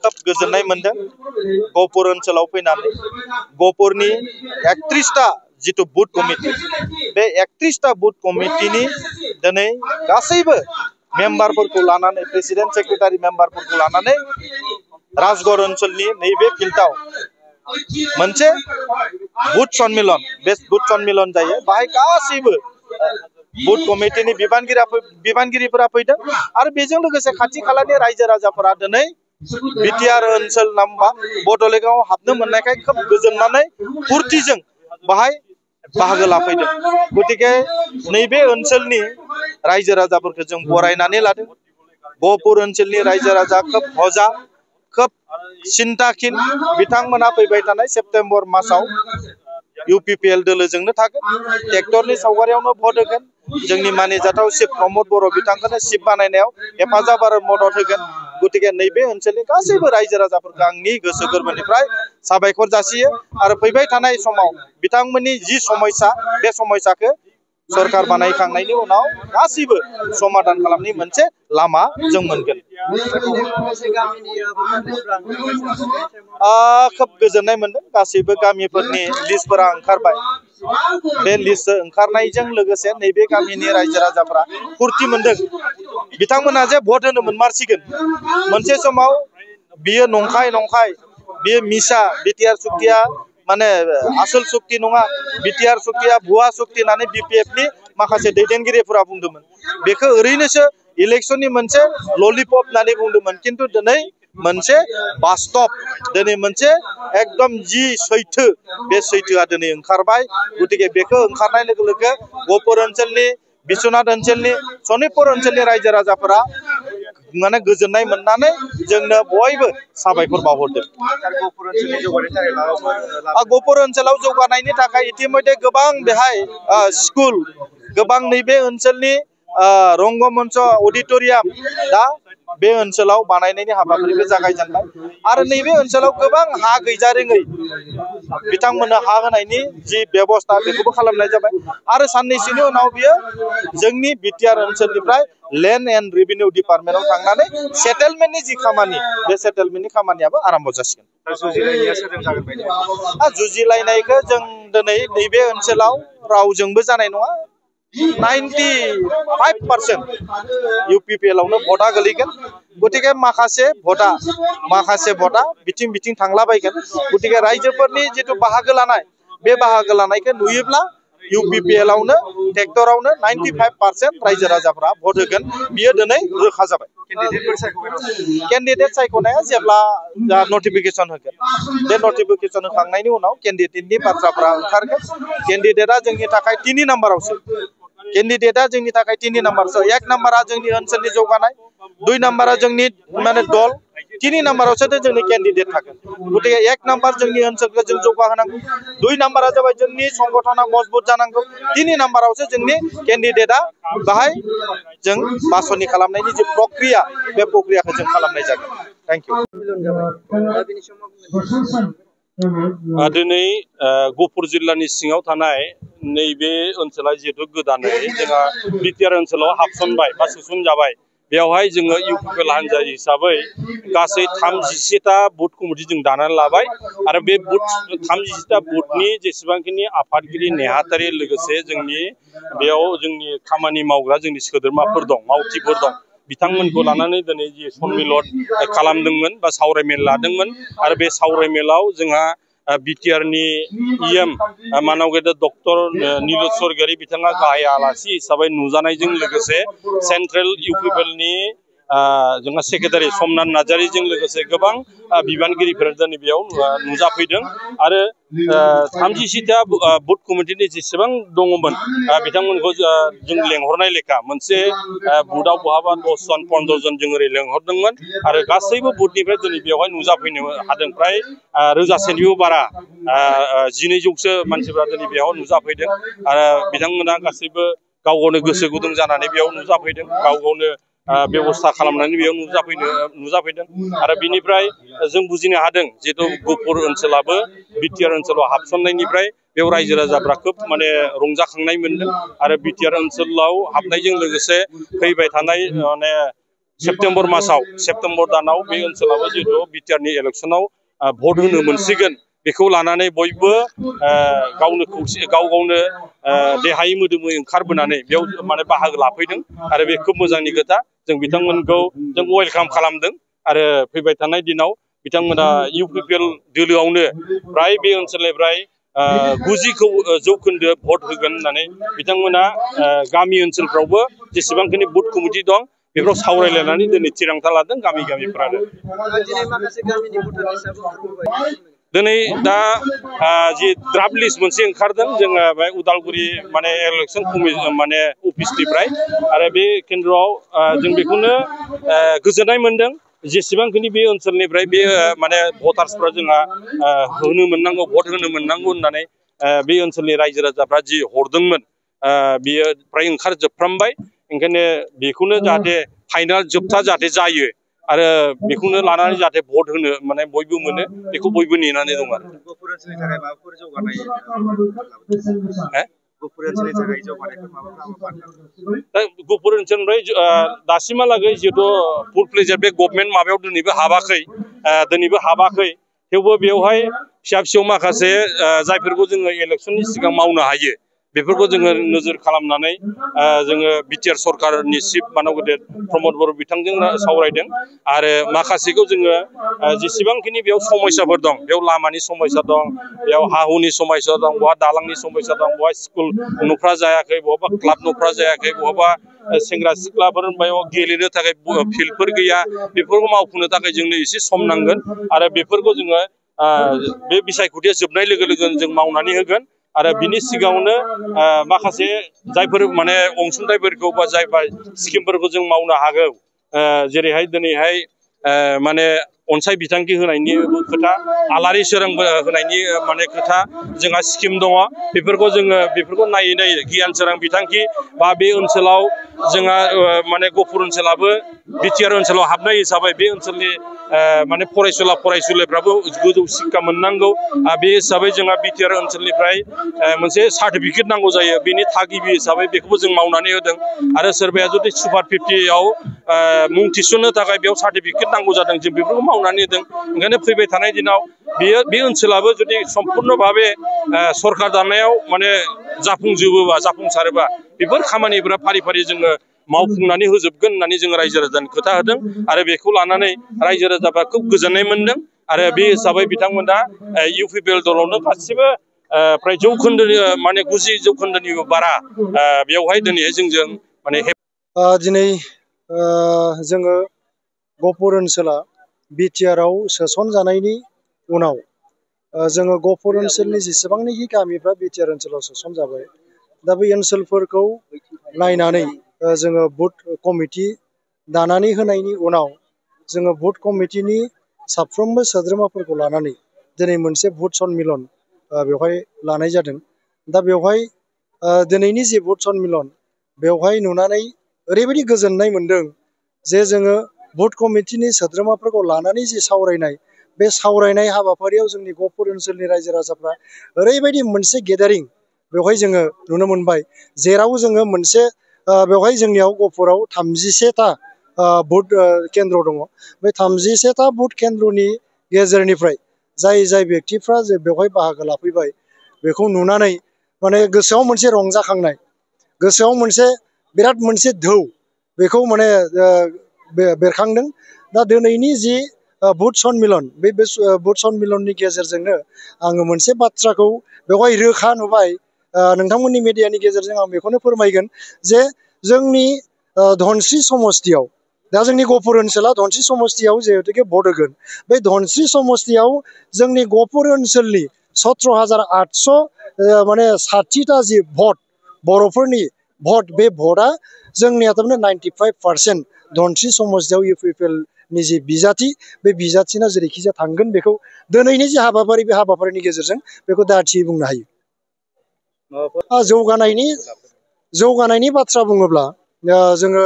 खोब गोजोननाय मोनदों गहपुर ओनसोलाव फैनानै गहपुरनि 31टा जितु बुथ कमिटि बे 31टा बुथ कमिटिनि दिनै गासैबो मेम्बारफोरखौ लानानै प्रेसिडेन्ट सेक्रेटारि मेम्बारफोरखौ लानानै राजगड़ ओनसोलनि नैबे फिल्डआव मोनसे बुथ सन्मिलन बे बुथ सन्मिलन जायो बाहाय गासैबो बुथ कमिटिनि बिबानगिरिफोरा फैदों आरो बेजों लोगोसे खाथि खालानि रायजो राजाफोरा दिनै बिटिआर ओनसोल नामबा बडलेण्डआव हाबनो मोननायखाय खोब गोजोननानै फुर्तिजों बाहाय बाहागो लाफैदों गतिके नैबे ओनसोलनि रायजो राजाफोरखौ जों बरायनानै लादों गहपुर ओनसोलनि रायजो राजा खोब हजा खोब सिन्ताखिन बिथांमोना फैबाय थानाय सेप्तेम्बर मासाव UPPL दोलोजोंनो थागोन ट्रेक्टरनि सावगारियावनो भट होगोन जोंनि मानिजाथाव चिफ प्रमद बर' बिथांखौनो चिफ बानायनायाव हेफाजाब आरो मदद होगोन गतिके नैबे ओनसोलनि गासैबो रायजो राजाफोरखौ आंनि गोसो गोरबोनिफ्राय साबायखर जासियो आरो फैबाय थानाय समाव बिथांमोननि जि समस्या बे समस्याखौ सरकार बानायखांनायनि उनाव गासैबो समाधान खालामनायनि मोनसे लामा जों मोनगोन खोब गोजोननाय मोनदों गासैबो गामिफोरनि लिस्टफोरा ओंखारबाय बे लिस्ट ओंखारनायजों लोगोसे नैबे गामिनि रायजो राजाफोरा फुर्ति मोनदों बिथांमोना जे भट होनो मोनमारसिगोन मोनसे समाव बियो नंखाय बियो मिसा बिटिआर सुक्तिया माने आसल सुक्ति नङा बिटिआर सुक्तिया भुवा सुक्ति होननानै BPFनि माखासे दैदेनगिरिफोरा बुंदोंमोन बेखौ ओरैनोसो इलेक्शननि मोनसे ललिपप होननानै बुंदोंमोन खिन्थु दिनै मोनसे बास्तब दिनै मोनसे एकदम जि सैथो बे सैथोआ दिनै ओंखारबाय गतिके बेखौ ओंखारनाय लोगो लोगो गहपुर ओनसोलनि बिश्वनाथ ओनसोलनि सनितपुर ओनसोलनि रायजो राजाफोरा माने गोजोननाय मोननानै जोंनो बयबो साबायखर बावहरदों गहपुर ओनसोलाव जौगानायनि थाखाय इतिमध्ये गोबां बेहाय स्कुल गोबां नैबे ओनसोलनि रंगमंच अडिटोरियाम दा बे ओनसोलाव बानायनायनि हाबाफारिखौ जागायजेनबाय आरो नैबे ओनसोलाव गोबां हा गैजारोङै बिथांमोननो हा होनायनि जि बेबस्था बेखौबो खालामनाय जाबाय आरो साननैसोनि उनाव बियो जोंनि बिटिआर ओनसोलनिफ्राय लेन्ड एन्ड रेभिनिउ डिपार्टमेन्टआव थांनानै सेटेलमेन्टनि जि खामानि बे सेटेलमेन्टनि खामानियाबो आरम्भ जासिगोन जुजिलायनायखौ जों दिनै नैबे ओनसोलाव रावजोंबो जानाय नङा 95% UPPLआवनो भटा गोलैगोन गतिके माखासे भटा बिथिं थांलाबायगोन गतिके रायजोफोरनि जितु बाहागो लानाय बे बाहागो लानायखौ नुयोब्ला UPPLआवनो ट्रेक्टरावनो 95% रायजो राजाफोरा भट होगोन बियो दिनै रोखा जाबाय कैंडिडेट सायख'नाया जेब्ला नटिफिकेशन होगोन बे नटिफिकेशन होखांनायनि उनाव कैंडिडेटनि बाथ्राफोरा ओंखारगोन कैंडिडेटआ जोंनि थाखाय 3 नाम्बारावसो कैंडिडेटआ जोंनि थाखाय 3 नाम्बारसो 1 नाम्बारा जोंनि ओनसोलनि जौगानाय 2 नाम्बारा जोंनि माने दल 3 नाम्बारावसो जोंनि कैंडिडेट थागोन गतिके 1 नाम्बार जोंनि ओनसोलखौ जों जौगाहोनांगौ 2 नाम्बारा जाबाय जोंनि संगठना मजबुत जानांगौ 3 नाम्बारावसो जोंनि कैंडिडेटआ बाहाय जों बासनि खालामनायनि जे प्रक्रिया बे प्रक्रियाखौ जों खालामनाय जागोन थैंक यू दिनै गहपुर जिल्लानि सिङाव थानाय नैबे ओनसोला जिहेतु गोदानै जोंहा बिटिआर ओनसोलाव हाबसनबाय बा सोसनजाबाय बेवहाय जोङो UPPL हान्जा हिसाबै गासै 37टा बुथ कमिटि जों दानानै लाबाय आरो बे 37टा बुथनि जेसेबांखिनि आफादगिरि नेहाथारि लोगोसे जोंनि बेयाव जोंनि खामानि मावग्रा जोंनि सोद्रोमाफोर दं मावथिफोर दं बिथांमोनखौ लानानै दिनै जि सन्मिलन खालामदोंमोन बा सावरायमेल लादोंमोन आरो बे सावरायमेलाव जोंहा बिटिआरनि EM मानगेदेर डक्टर नीलज स्वर्गियारी बिथाङा गाहाय आलासि हिसाबै नुजानायजों लोगोसे सेन्ट्रेल UPPLनि जोंहा सेक्रेटारि समनाथ नार्जारीजों लोगोसे गोबां बिबानगिरिफोर दिनै बेयाव नुजाफैदों आरो 37टा बुथ कमिटिनि जेसेबां दङमोन बिथांमोनखौ जों लेंहरनाय लेखा मोनसे बुथआव बहाबा 10 जन 15 जन जों ओरै लेंहरदोंमोन आरो गासैबो बुथनिफ्राय दिनै बेवहाय नुजाफैनो हादों फ्राय रोजासेनिबो बारा 1200सो मानसिफ्रा दिनै बेयाव नुजाफैदों आरो बिथांमोना गासैबो गाव गावनो गोसो गुदुं जानानै बेयाव नुजाफैदों गाव गावनो बेबस्था खालामनानै बेयाव नुजाफैदों आरो बिनिफ्राय जों बुजिनो हादों जिहेतु गहपुर ओनसोलाबो बिटिआर ओनसोलाव हाबसननायनिफ्राय बेयाव रायजो राजाफ्रा खोब माने रंजाखांनाय मोनदों आरो बिटिआर ओनसोलाव हाबनायजों लोगोसे फैबाय थानाय माने सेप्तेम्बर मासाव सेप्तेम्बर दानाव बे ओनसोलावबो जिहेतु बिटिआरनि इलेक्सनाव भट होनो मोनसिगोन बेखौ लानानै बयबो गावनो खौसे गाव गावनो देहायै मोदोमै ओंखारबोनानै बेयाव माने बाहागो लाफैदों आरो बे खोब मोजांनि खोथा जों बिथांमोनखौ जों वेलकाम खालामदों आरो फैबाय थानाय दिनाव बिथांमोना इउपिपिएल दोलोआवनो फ्राय बे ओनसोलनिफ्राय 90 जौखोन्दो भट होगोन होननानै बिथांमोना गामि ओनसोलफ्रावबो जेसेबांखिनि बुथ कमिटि दं बेफोराव सावरायलायनानै दिनै थिरांथा लादों गामिफ्रा दिनै दा जि ड्राफ्ट लिस्ट मोनसे ओंखारदों जोङो बे उदालगुरि माने इलेक्सन माने अफिसनिफ्राय आरो बे केन्द्रआव जों बेखौनो गोजोननाय मोनदों जेसेबांखिनि बे ओनसोलनिफ्राय बे माने भटार्सफ्रा जोंहा होनो मोननांगौ भट होनो मोननांगौ होननानै बे ओनसोलनि रायजो राजाफ्रा जि हरदोंमोन बियो फ्राय ओंखारजोबफ्रामबाय ओंखायनो बेखौनो जाहाथे फाइनाल जोबथा जाहाथे जायो आरो बेखौनो लानानै जाहाथे भट होनो माने बयबो मोनो बेखौ बयबो नेनानै दं आरो गुफुर ओनसोलनिफ्राय दासिमहालागै जिहेतु फुल फ्लेजेड बे गभर्नमेन्ट माबायाव दिनैबो हाबाखै थेवबो बेवहाय फिसा फिसौ माखासे जायफोरखौ जोङो इलेक्सननि सिगां मावनो हायो बेफोरखौ जोङो नोजोर खालामनानै जोङो बिटिआर सरकारनि चिफ मानब गेदेर प्रमद बर' बिथांजों सावरायदों आरो माखासेखौ जोङो जेसेबांखिनि बेयाव समस्याफोर दं बेयाव लामानि समस्या दं बेयाव हा हुनि समस्या दं बहा दालांनि समस्या दं बहा स्कुल न'फ्रा जायाखै बहाबा क्लाब न'फ्रा जायाखै बहाबा सेंग्रा सिख्लाफोर बेयाव गेलेनो थाखाय फिल्डफोर गैया बेफोरखौ मावफुंनो थाखाय जोंनो एसे सम नांगोन आरो बेफोरखौ जोङो बे बिसायख'थिया जोबनाय लोगो लोगोनो जों मावनानै होगोन आरो बिनि सिगाङावनो माखासे जायफोर माने अनसुंथाइफोरखौ बा जायफोर स्किमफोरखौ जों मावनो हागौ जेरैहाय दिनैहाय माने अनसाय बिथांखि होनायनि खोथा आलारि सोरां होनायनि माने खोथा जोंहा स्किम दङ बेफोरखौ नायै गियान सोरां बिथांखि बा बे ओनसोलाव जोंहा माने गफुर ओनसोलाबो बिटिआर ओनसोलाव हाबनाय हिसाबै बे ओनसोलनि माने फरायसुलिफ्राबो गोजौ शिक्षा मोननांगौ बे हिसाबै जोंहा बिटिआर ओनसोलनिफ्राय मोनसे सार्टिफिकेट नांगौ जायो बेनि थागिबि हिसाबै बेखौबो जों मावनानै होदों आरो सोरबाया जुदि सुपार 50आव मुं थिसननो थाखाय बेयाव सार्टिफिकेट नांगौ जादों जों बेफोरखौ मावनानै होदों ओंखायनो फैबाय थानाय दिनाव बे ओनसोलाबो जुदि सम्पुर्ण भाबे सरकार दानायाव माने जाफुंसारोबा बेफोर खामानिफोरा फारि फारि जोङो मावफुंनानै होजोबगोन होननानै जोङो रायजो राजानो खोथा होदों आरो बेखौ लानानै रायजो राजाफ्रा खोब गोजोननाय मोनदों आरो बे हिसाबै बिथांमोना इउपिपिएल दलावनो गासिबो फ्राय जौखोन्दोनि माने 90 जौखोन्दोनिबो बारा बेवहाय दिनैहाय जोंजों माने दिनै जोङो गहपुर ओनसोला बिटिआरआव सोसनजानायनि उनाव जोङो गहपुर ओनसोलनि जेसेबांनाखि गामिफ्रा बिटिआर ओनसोलाव सोसनजाबाय दा बे ओनसोलफोरखौ नायनानै जोङो बुथ कमिटि दानानै होनायनि उनाव जोङो बुथ कमिटिनि साफ्रोमबो सोद्रोमाफोरखौ लानानै दिनै मोनसे बुथ सन्मिलन बेवहाय लानाय जादों दा बेवहाय दिनैनि जे बुथ सन्मिलन बेवहाय नुनानै ओरैबायदि गोजोननाय मोनदों जे जोङो बुथ कमिटिनि सोद्रोमाफोरखौ लानानै जे सावरायनाय बे सावरायनाय हाबाफारियाव जोंनि गहपुर ओनसोलनि रायजो राजाफ्रा ओरैबायदि मोनसे गेदारिं बेवहाय जोङो नुनो मोनबाय जेराव जोङो मोनसे बेवहाय जोंनियाव गहपुराव 31टा बुथ केन्द्र दङ बे 31टा बुथ केन्द्रनि गेजेरनिफ्राय जाय बेक्तिफ्रा जे बेवहाय बाहागो लाफैबाय बेखौ नुनानै माने गोसोआव मोनसे रंजाखांनाय गोसोआव मोनसे बिराद मोनसे धौ बेखौ माने बेरखांदों दा दिनैनि जि बुथ सन्मिलन बे बुथ सन्मिलननि गेजेरजोंनो आङो मोनसे बाथ्राखौ बेवहाय रोखा नुबाय नोंथांमोननि मिडियानि गेजेरजों आं बेखौनो फोरमायगोन जे जोंनि धनस्रि समस्तियाव दा जोंनि गहपुर ओनसोला धनस्रि समस्तियाव जिहेतुके भट होगोन बे धनस्रि समस्तियाव जोंनि गहपुर ओनसोलनि 17,800 माने 60टा जि भट बर'फोरनि भट बे भटआ जोंनिया थारमाने 95% धनस्रि समस्तियाव इउपिपिएलनि जि बिजाथि बे बिजाथिना जेरैखिजाया थांगोन बेखौ दिनैनि जि हाबाफारि बे हाबाफारिनि गेजेरजों बेखौ दाथियै बुंनो हायो जौगानायनि बाथ्रा बुङोब्ला जोङो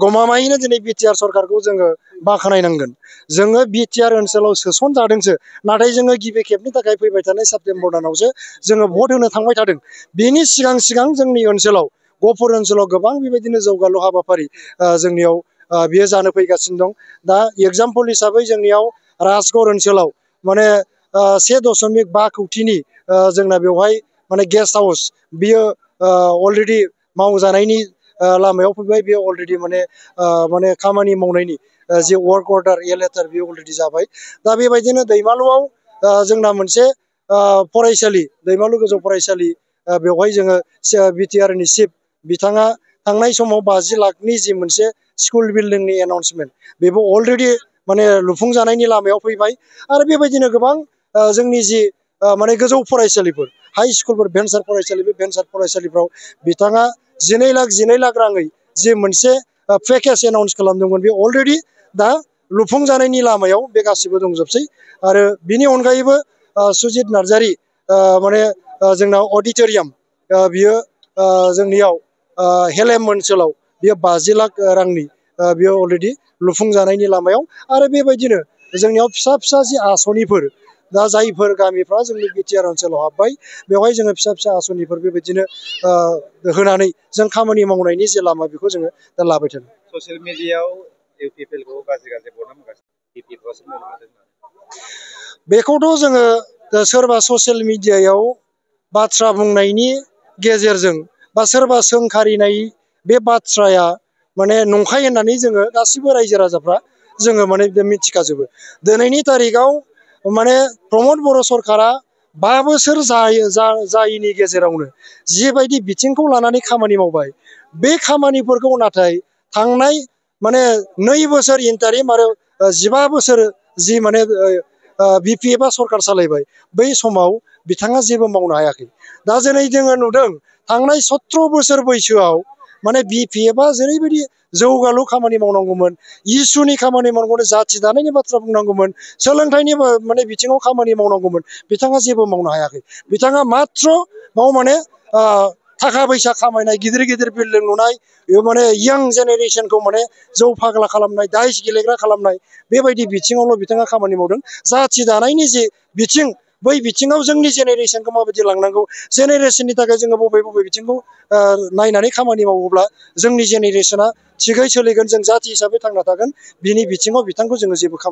गमामायैनो दिनै बिटिआर सरकारखौ जोङो बाख्नायनांगोन जोङो बिटिआर ओनसोलाव सोसनजादोंसो नाथाय जोङो गिबि खेबनि थाखाय फैबाय थानाय सेप्तेम्बर दानावसो जोङो भट होनो थांबाय थादों बेनि सिगां जोंनि ओनसोलाव गहपुर ओनसोलाव गोबां बेबायदिनो जौगालु हाबाफारि जोंनियाव बियो जानो फैगासिनो दं। दा एग्जाम्पल हिसाबै जोंनियाव राजगड़ ओनसोलाव माने 1.5 कौटिनि जोंना बेवहाय माने गेस्ट हाउस बियो अलरेडि मावजानायनि लामायाव फैबाय। बेयो अलरेडि माने खामानि मावनायनि जे वर्क अर्डार लेटार बेयो अलरेडि जाबाय। दा बेबायदिनो दैमालुआव जोंना मोनसे फरायसालि दैमालु गोजौ फरायसालि बेवहाय जोङो बिटिआरनि चिफ बिथाङा थांनाय समाव 50 लाखनि जि मोनसे स्कुल बिल्डिंनि एनाउन्समेन्ट बेबो अलरेडि माने लुफुंजानायनि लामायाव फैबाय। आरो बेबायदिनो गोबां जोंनि जि माने गोजौ फरायसालिफोर हाइ स्कुलफोर भेन्सार फरायसालि बे भेन्सार फरायसालिफ्राव बिथाङा 12 लाख राङै जि मोनसे पेकेज एनाउन्स खालामदोंमोन बे अलरेडि दा लुफुंजानायनि लामायाव बे गासिबो दंजोबसै। आरो बिनि अनगायैबो सुजित नार्जारि माने जोंनाव अडिट'रियाम बियो जोंनियाव हेलेम ओनसोलाव बियो 50 लाख रांनि बियो अलरेडि लुफुंजानायनि लामायाव। आरो बेबायदिनो जोंनियाव फिसा फिसा जि आसनिफोर दा जायफोर गामिफ्रा जोंनि बिटिआर ओनसोलाव हाबबाय बेवहाय जोङो फिसा फिसा आसनिफोर बेबायदिनो होनानै जों खामानि मावनायनि जे लामा बेखौ जोङो दा लाबाय थादों। ससियेल मिडियायाव इउपिपिएलखौ गाज्रि बरनाम होगासिनो बिपिएफआसो मावनो हादों बेखौथ' जोङो सोरबा ससियेल मिडियायाव बाथ्रा बुंनायनि गेजेरजों बा सोरबा सोंखारिनाय बे बाथ्राया माने नंखाय होननानै जोङो गासिबो रायजो राजाफ्रा जोङो माने मिथिखाजोबो। दिनैनि तारिखाव माने प्रमद बर' सरकारा 5 बोसोर जायैनि गेजेरावनो जिबायदि बिथिंखौ लानानै खामानि मावबाय बे खामानिफोरखौ नाथाय थांनाय माने 2 बोसोर इन्टारिम आरो 15 बोसोर जि माने बिपिएफआ सरकार सालायबाय बै समाव बिथाङा जेबो मावनो हायाखै। दा जेरै जोङो नुदों थांनाय 17 बोसोर बैसोआव माने बिपिएफआ जेरैबायदि जौगालु खामानि मावनांगौमोन, इसुनि खामानि मावनांगौमोन, जाथि दानायनि बाथ्रा बुंनांगौमोन, सोलोंथाइनि माने बिथिङाव खामानि मावनांगौमोन, बिथाङा जेबो मावनो हायाखै। बिथाङा माथ्र माने थाखा फैसा खामायनाय, गिदिर गिदिर बिल्डिं लुनाय, बेयाव माने यां जेनेरेसनखौ माने जौ फाग्ला खालामनाय, दाइस गेलेग्रा खालामनाय बेबायदि बिथिङावल' बिथाङा खामानि मावदों। जाथि दानायनि जे बिथिं बै बिथिङाव जोंनि जेनेरेसनखौ माबायदि लांनांगौ, जेनेरेसननि थाखाय जोङो बबे बिथिंखौ नायनानै खामानि मावोब्ला जोंनि जेनेरेसना थिगै सोलिगोन, जों जाथि हिसाबै थांना थागोन, बिनि बिथिङाव बिथांखौ जोङो जेबो खामानि